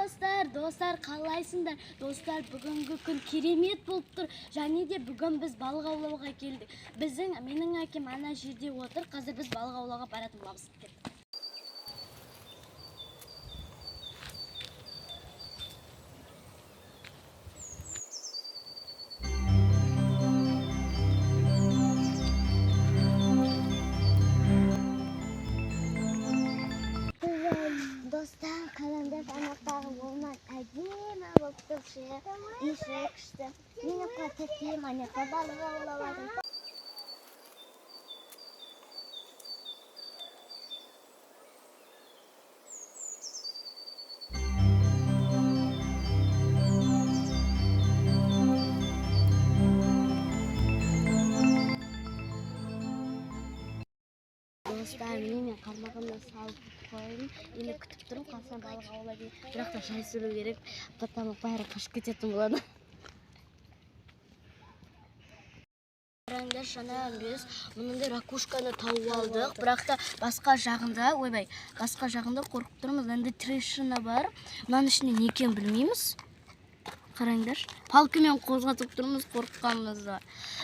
Достар, достар, қалайсыңдар? Достар, бүгінгі күн керемет болып тұр. Және де бүгін біз балық аулауға келдік. Менің әкем ана жерде отыр. Қазір біз балық аулауға баратын боламыз. Кеттік. Достар, қараңдар, анақтағы орман әдемі болып тұр ше. Иісі күшті. Менің тәтем ана жақта балық аулап жатыр. Достар, міне мен қармағымды салып қойдым. Енді күтіп тұрмын, қалсам балық аулап. Бірақ та жай сөйлеу керек. Потому бәрі қашып кететін болады. Қараңдар, жаңа біз мынандай ракушканы тауып алдық. Бірақ та басқа жағында, ойбай, басқа жағында қорқып тұрмыз. Мынандай трещина бар. Мынаның ішінде не екенін білмейміз. Қараңдар, палкамен қозғатып тұрмыз қорыққанымызда.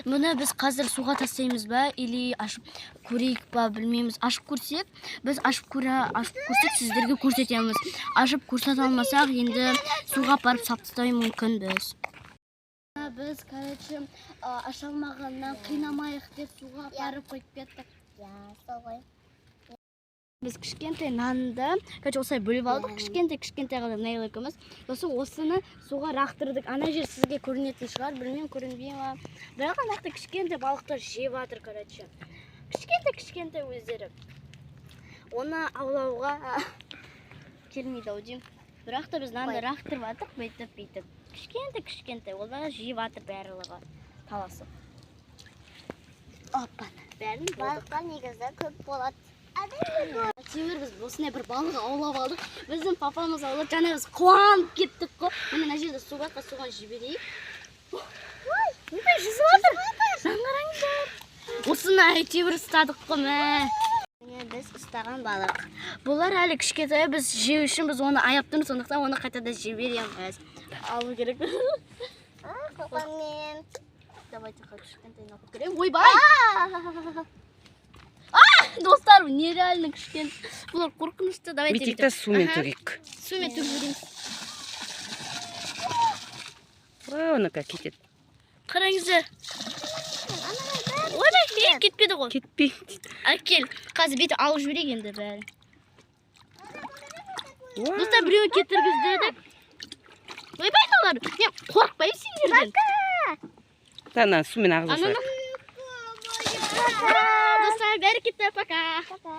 Мұны біз қазір суға тастаймыз ба или ашып көрейік па, білмейміз. Ашып көрсек, біз ашып көрсек сіздерге көрсетеміз. Ашып көрсете алмасақ, енді суға апарып салып тастауы мүмкінбіз. Біз, короче, аша алмағаннан қинамайық деп суға апарып қойып кеттік. Иә, сол ғой. Біз кішкентай нанды, короче, осылай бөліп алдық. Кішкентай кішкентай ғана Наил екеуміз. Сосын осыны суға лақтырдық. Ана жер сізге көрінетін шығар, білмеймін, көрінбей ма. Бірақ ана жақта кішкентай балықтар жеп жатыр, короче. Кішкентай кішкентай өздері. Оны аулауға келмейді ау деймін. Бірақ та біз нанды лақтырып жатырық, бүйтіп бүйтіп. Кішкентай кішкентай, олар жеп жатыр барлығы таласып. Оппана, бәрін болдық. Балықтар негізі көп болады. Әйтеуір біз осындай бір балық аулап алдық. Біздің папамыз аулады. Жаңа біз қуанып кеттік қой. Міне мына жерде су бар, суға жіберейік. Ой, ойбай, жүзіп жатыр. Мынаны қараңыздар. Осыны әйтеуір ұстадық қой, мә. Міне біз ұстаған балық. Бұлар әлі кішкентай, біз жеу үшін біз оны аяп тұрмыз, сондықтан оны қайтадан жібереміз. Алу керек. Қоқанмен. Давайте кішкентайын алып көрейік. Ойбай! Достар, нереально кішкентай. Бұлар қорқынышты. Давайте Бүйтейік та сумен Аха. төгейік. Сумен төгіп жібереміз. Вау, ана кетеді. Қараңыздар. Ойбай, ей, кетпеді ғой. Кетпейді. Әкел, қазір бүйтіп алып жіберейік енді бәрін. Уау. Достар, біреуін кетіргіздік. Ойбай, мыналар. Мен қорықпаймын сендерден. Ана сумен ағыза Ананы. салайық. Достар, бәрі кетті, пока. Пока.